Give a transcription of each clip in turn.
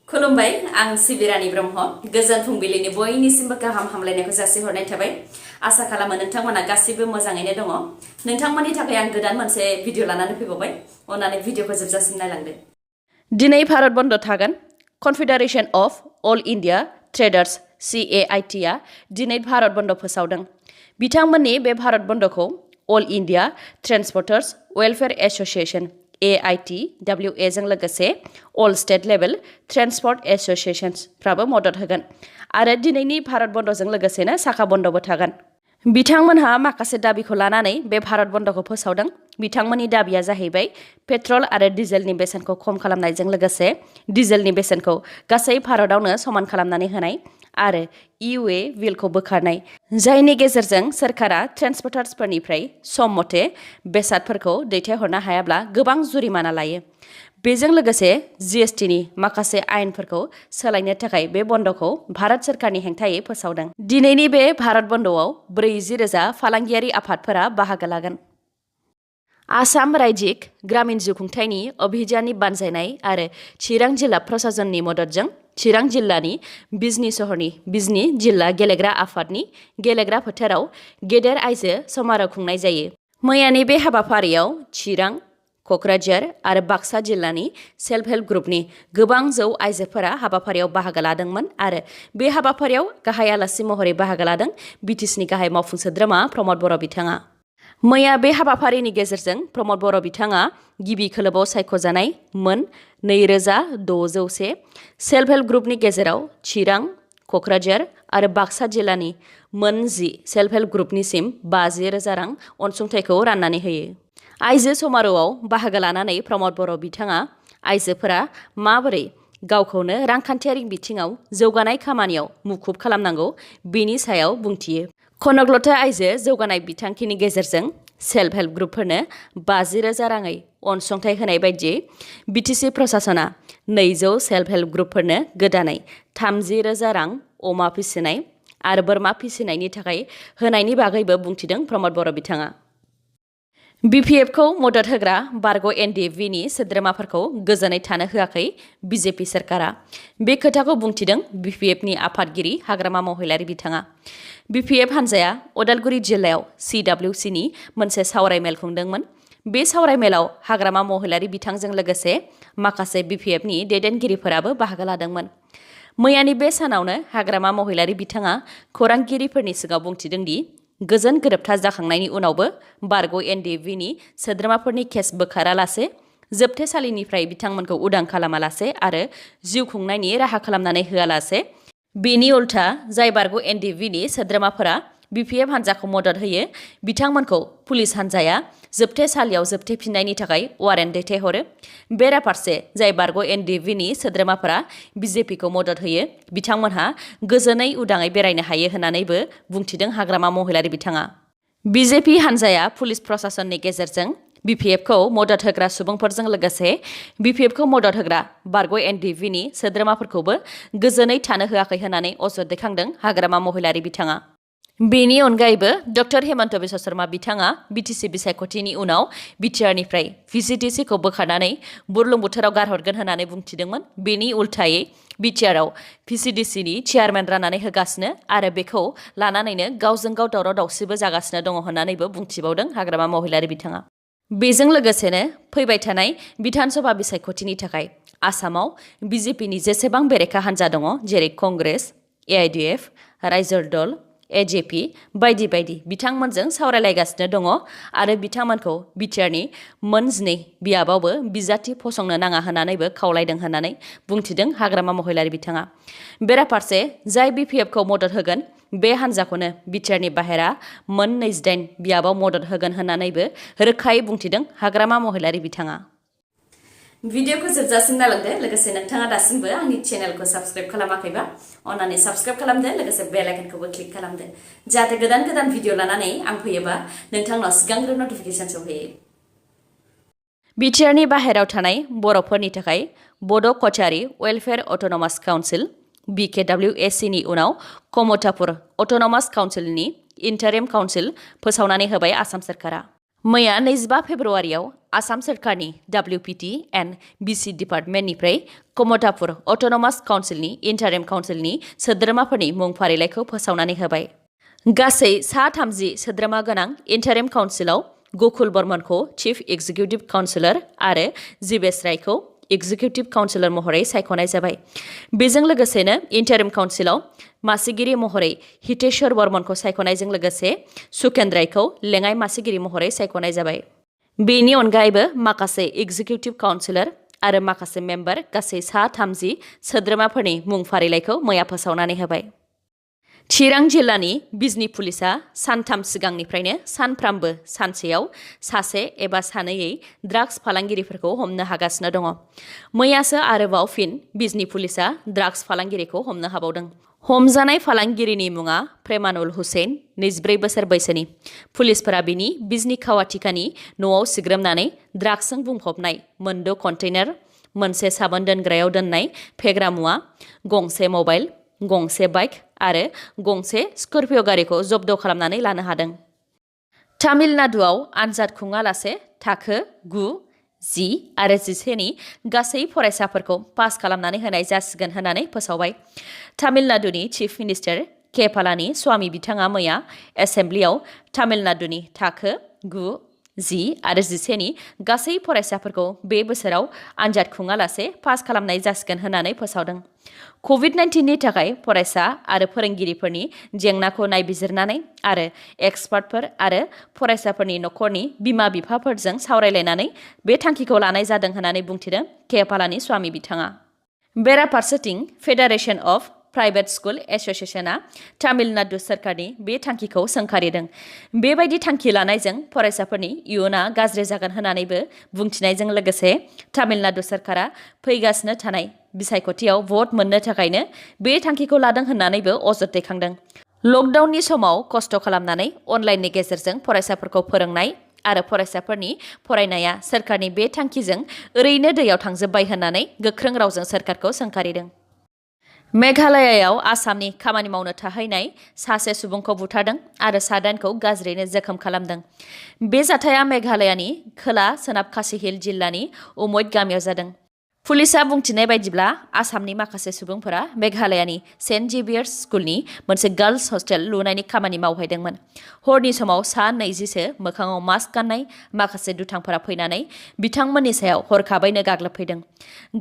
खुलुमबाय आं सिबिरानि ब्रह्म गोजोन फुंबिलिनि बयनिसिमबो गाहाम हामलायनायखौ जासिहरनाय थाबाय आसा खालामो नोंथांमोना गासिबो मोजाङैनो दङ नोंथांमोननि थाखाय आं गोदान मोनसे भिडिअ लानानै फैबावबाय अननानै भिडिअखौ जोबजासिम नायलांदो दिनै भारत बन्द थागोन confederation of all India traders CAIT आ दिनै भारत बन्द फोसावदों बिथांमोननि बे भारत बन्दखौ all India transporters welfare association AITWA जों लोगोसे अल स्टेट लेभेल ट्रान्सपर्ट एसोसिएशन्सफ्राबो मदद होगोन आरो दिनैनि भारत बन्दजों लोगोसेनो साखा बन्दबो थागोन बिथांमोनहा माखासे दाबिखौ लानानै बे भारत बन्दखौ फोसावदों बिथांमोननि दाबिया जाहैबाय पेट्रल आरो डिजेलनि बेसेनखौ खम खालामनायजों लोगोसे डिजेलनि बेसेनखौ गासै भारतआवनो समान खालामनानै होनाय आरो EUA बिलखौ बोखारनाय जायनि गेजेरजों सरकारा ट्रान्सपर्टार्सफोरनिफ्राय सम मथे बेसादफोरखौ दैथायहरनो हायाब्ला गोबां जुरिमाना लायो बेजों लोगोसे GSTनि माखासे आयेनफोरखौ सोलायनो थाखाय बे बन्दखौ भारत सरकारनि हेंथायै फोसावदों दिनैनि बे भारत बन्दआव 40,000 फालांगियारि आफादफोरा बाहागो लागोन आसाम रायजिक ग्रामीण जिउखुंथायनि अभियाननि बानजायनाय आरो चिरां जिल्ला प्रशासननि मददजों चिरां जिल्लानि बिजनी सहरनि बिजनी जिल्ला गेलेग्रा आफादनि गेलेग्रा फोथाराव गेदेर आइजो समारोह खुंनाय जायो मैयानि बे हाबाफारियाव चिरां क'क्राझार आरो बाक्सा जिल्लानि सेल्फ हेल्प ग्रुपनि गोबां जौ आइजोफोरा हाबाफारियाव बाहागो लादोंमोन आरो बे हाबाफारियाव गाहाय आलासि महरै बाहागो लादों BTCनि गाहाय मावफुं सोद्रोमा प्रमद बर' बिथाङा मैया बे हाबाफारिनि गेजेरजों प्रमद बर' बिथाङा गिबि खोलोबाव सायख'जानाय मोन 2,601 सेल्फ हेल्प ग्रुपनि गेजेराव चिरां क'क्राझार आरो बाक्सा जिल्लानि मोन 10 सेल्फ हेल्प ग्रुपनिसिम 50,000 रां अनसुंथाइखौ राननानै होयो आइजो समारोहआव बाहागो लानानै प्रमद बर' बिथाङा आइजोफोरा माबोरै गावखौनो रांखान्थियारि बिथिङाव जौगानाय खामानियाव मुखुब खालामनांगौ बेनि सायाव बुंथियो खनग्लथा आइजो जौगानाय बिथांखिनि गेजेरजों सेल्फ हेल्प ग्रुपफोरनो 50,000 राङै अनसुंथाइ होनाय बायदियै BTC प्रशासना 200 सेल्फ हेल्प ग्रुपफोरनो गोदानै 30,000 रां अमा फिसिनाय आरो बोरमा फिसिनायनि थाखाय होनायनि बागैबो बुंथिदों प्रमद बर' बिथाङा BPFखौ मदद होग्रा बारग' NDFBनि सोद्रोमाफोरखौ गोजोनै थानो होआखै BJP सरकारा बे खोथाखौ बुंथिदों BPFनि आफादगिरि हाग्रामा महिलारि बिथाङा BPF हान्जाया अदालगुरि जिल्लायाव CWCनि मोनसे सावरायमेल खुंदोंमोन बे सावरायमेलाव हाग्रामा महिलारि बिथांजों लोगोसे माखासे BPFनि दैदेनगिरिफोराबो बाहागो लादोंमोन मैयानि बे सानावनो हाग्रामा महिलारि बिथाङा खौरांगिरिफोरनि सिगाङाव बुंथिदों दि गोजोन गोरोबथा जाखांनायनि उनावबो बारग' NDFBनि सोद्रोमाफोरनि केस बोखारालासे जोबथेसालिनिफ्राय बिथांमोनखौ उदां खालामालासे आरो जिउ खुंनायनि राहा खालामनानै होआलासे बेनि उल्था जाय बारग' NDFBनि सोद्रोमाफोरा BPF हान्जाखौ मदद होयो बिथांमोनखौ पुलिस हान्जाया जोबथेसालियाव जोबथेफिननायनि थाखाय वारेन्ट दैथायहरो बेराफारसे जाय बारग' NDFBनि सोद्रोमाफोरा BJPखौ मदद होयो बिथांमोनहा गोजोनै उदाङै बेरायनो हायो होननानैबो बुंथिदों हाग्रामा महिलारि बिथाङा BJP हान्जाया पुलिस प्रशासननि गेजेरजों BPFखौ मदद होग्रा सुबुंफोरजों लोगोसे BPFखौ मदद होग्रा बारग' NDFBनि सोद्रोमाफोरखौबो गोजोनै थानो होआखै होननानै अजद दैखांदों हाग्रामा महिलारि बिथाङा बेनि अनगायैबो डक्टर हेमन्त बिश्व शर्मा बिथाङा BTC बिसायख'थिनि उनाव बिटिआरनिफ्राय VCTCखौ बोखारनानै बुरलुंबुथुराव गारहरगोन होननानै बुंथिदोंमोन बेनि उल्थायै बिटिआरआव VCTCनि चेयारमेन राननानै होगासिनो आरो बेखौ लानानैनो गावजों गाव दावराव दावसिबो जागासिनो दङ होननानैबो बुंथिबावदों हाग्रामा महिलारि बिथाङा बेजों लोगोसेनो फैबाय थानाय बिधानसभा बिसायख'थिनि थाखाय आसामाव BJPनि जेसेबां बेरेखा हान्जा दङ जेरै कंग्रेस AIDF रायजो दल AJP बायदि बायदि बिथांमोनजों सावरायलायगासिनो दङ आरो बिथांमोनखौ बिटिआरनि मोन 12 बियाबावबो बिजाथि फसंनो नाङा होननानैबो खावलायदों होननानै बुंथिदों हाग्रामा महिलारि बिथाङा बेराफारसे जाय BPFखौ मदद होगोन बे हान्जाखौनो बिटिआरनि बाहेरा मोन 28 बियाबाव मदद होगोन होननानैबो रोखायै बुंथिदों हाग्रामा महिलारि बिथाङा भिडिअखौ जोबजासिम नायलांदो लोगोसे नोंथाङा दासिमबो आंनि चेनेलखौ साबस्क्राइब खालामाखैबा अन्नानै साबस्क्राइब खालामदो लोगोसे बेल आइकनखौबो क्लिक खालामदो जाहाथे गोदान गोदान भिडिअ लानानै आं फैयोबा नोंथांनाव सिगांग्रो नटिफिकेसन सौहैयो बिटिआरनि बाहेरायाव थानाय बर'फोरनि थाखाय Bodo' Kachari welfare autonomous council BKWSCनि उनाव कमतापुर अट'नमास काउन्सिलनि इन्टारिम काउन्सिल फोसावनानै होबाय आसाम सरकारा मैया 25 फेब्रुवारियाव आसाम सोरखारनि WPT एन्ड BC डिपार्टमेन्टनिफ्राय कमतापुर अट'नमास काउन्सिलनि इन्टारिम काउन्सिलनि सोद्रोमाफोरनि मुं फारिलाइखौ फोसावनानै होबाय। गासै 30 सोद्रोमा गोनां इन्टारिम काउन्सिलाव गकुल बर्मनखौ चिफ एक्जिकिउटिभ काउन्सिलर आरो जिबेश रायखौ एक्जिकिउटिभ काउन्सिलर महरै सायख'नाय जाबाय। बेजों लोगोसेनो इन्टारिम काउन्सिलाव मासिगिरि महरै हितेश्वर बर्मनखौ सायख'नायजों लोगोसे सुकेन रायखौ लेङाइ मासिगिरि महरै सायख'नाय जाबाय। बेनि अनगायैबो माखासे एक्जिकिउटिभ काउन्सिलर आरो माखासे मेम्बार गासै 30 सोद्रोमाफोरनि मुं फारिलाइखौ मैया फोसावनानै होबाय। चिरां जिल्लानि बिजनी पुलिसा सानथाम सिगांनिफ्रायनो सानफ्रामबो सानसेयाव सासे एबा सानैयै ड्राग्स फालांगिरिफोरखौ हमनो हागासिनो दङ। मैयासो आरोबाव फिन बिजनी पुलिसा ड्राग्स फालांगिरिखौ हमनो हाबावदों। हमजानाय फालांगिरिनि मुङा प्रेमानुल हुसैन, 24 बोसोर बैसोनि। पुलिसफोरा बिनि बिजनी खावाटिकानि न'आव सिग्रोमनानै ड्राग्सजों बुंफबनाय 2 कन्टेनार, मोनसे साबोन दोनग्रायाव दोननाय फेग्रा मुवा, गंसे मबाइल, गंसे बाइक आरो गंसे स्कर्पिय' गारिखौ जब्द खालामनानै लानो हादों। तामिलनाडुआव आनजाद खुङालासे थाखो 9, 10 आरो 11नि गासै फरायसाफोरखौ पास खालामनानै होनाय जासिगोन होननानै फोसावबाय। तामिलनाडुनि चिफ मिनिस्टार के पालानि स्वामी बिथाङा मैया एसेम्ब्लियाव तामिलनाडुनि थाखो 9, 10 आरो 11नि गासै फरायसाफोरखौ बे बोसोराव आनजाद खुङालासे पास खालामनाय जासिगोन होननानै फोसावदों। COVID-19नि थाखाय फरायसा आरो फोरोंगिरिफोरनि जेंनाखौ नायबिजिरनानै आरो एक्सपार्टफोर आरो फरायसाफोरनि नखरनि बिमा-बिफाफोरजों सावरायलायनानै बे थांखिखौ लानाय जादों होननानै बुंथिदों के पालानि स्वामी बिथाङा। बेराफारसेथिं फेडारेशन अफ प्राइभेट स्कुल एस'सिएशनआ तामिलनाडु सोरखारनि बे थांखिखौ सोंखारिदों। बेबायदि थांखि लानायजों फरायसाफोरनि इयुना गाज्रि जागोन होननानैबो बुंथिनायजों लोगोसे तामिलनाडु सोरखारा फैगासिनो थानाय बिसायख'थियाव भट मोननो थाखायनो बे थांखिखौ लादों होननानैबो अजद दैखांदों। लकडाउननि समाव खस्थ' खालामनानै अनलाइननि गेजेरजों फरायसाफोरखौ फोरोंनाय आरो फरायसाफोरनि फरायनाया सोरखारनि बे थांखिजों ओरैनो दैयाव थांजोब्बाय होननानै गोख्रों रावजों सोरखारखौ सोंखारिदों। मेघालयाव आसामनि खामानि मावनो थाहैनाय सासे सुबुंखौ बुथारदों आरो 7 गाज्रियैनो जोखोम खालामदों। बे जाथाया मेघालयानि खोला सोनाब खासि हिल जिल्लानि उमैद गामियाव जादों। पुलिसआ बुंथिनाय बायदिब्ला आसामनि माखासे सुबुंफोरा मेघालयानि सेन्ट जेभियार्स स्कुलनि मोनसे गार्लस हस्टेल लुनायनि खामानि मावहैदोंमोन। हरनि समाव सा 20 मोखाङाव मास्क गाननाय माखासे दुथांफोरा फैनानै बिथांमोननि सायाव हरखाबैनो गाग्लोबफैदों।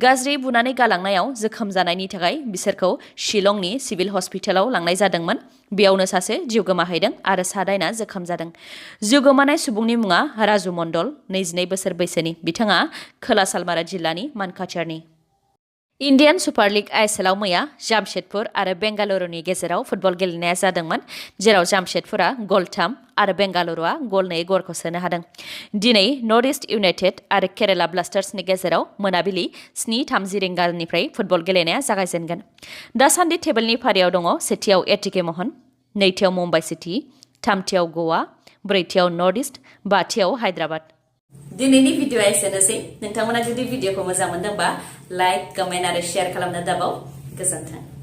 गाज्रि बुनानै गालांनायाव जोखोम जानायनि थाखाय बिसोरखौ शिलंनि सिभिल हस्पिटालाव लांनाय जादोंमोन। बेयावनो सासे जिउ गोमाहैदों आरो 7 जोखोम जादों। जिउ गोमानाय सुबुंनि मुङा राजु मण्डल, 22 बोसोर बैसोनि। बिथाङा खोला सालमारा जिल्लानि मानकाचारनि। इन्डियान सुपार लीग ISLआव मैया जामशेदपुर आरो बेंगालुरुनि गेजेराव फुटबल गेलेनाया जादोंमोन, जेराव जामशेदपुरा गल 3 आरो बेंगालुरुआ गल 2 गरखौ सोनो हादों। दिनै नर्थ इस्ट इउनाइटेड आरो केरेला ब्लास्टार्सनि गेजेराव मोनाबिलि 7:30 रिंगानिफ्राय फुटबल गेलेनाया जागायजेनगोन। दासान्दि टेबोलनि फारियाव दङ सेथियाव एटिके महन, नैथियाव मुम्बाइ सिटी, थामथियाव गवा, ब्रैथियाव नर्थ इस्ट, बाथियाव हायद्राबाद। दिनैनि भिडिअ'आ एसेनोसै। नोंथांमोना जुदि भिडिअ'खौ मोजां मोनदोंबा लाइक, कमेन्ट आरो शेयार खालामनो दाबाव। गोजोन्थों।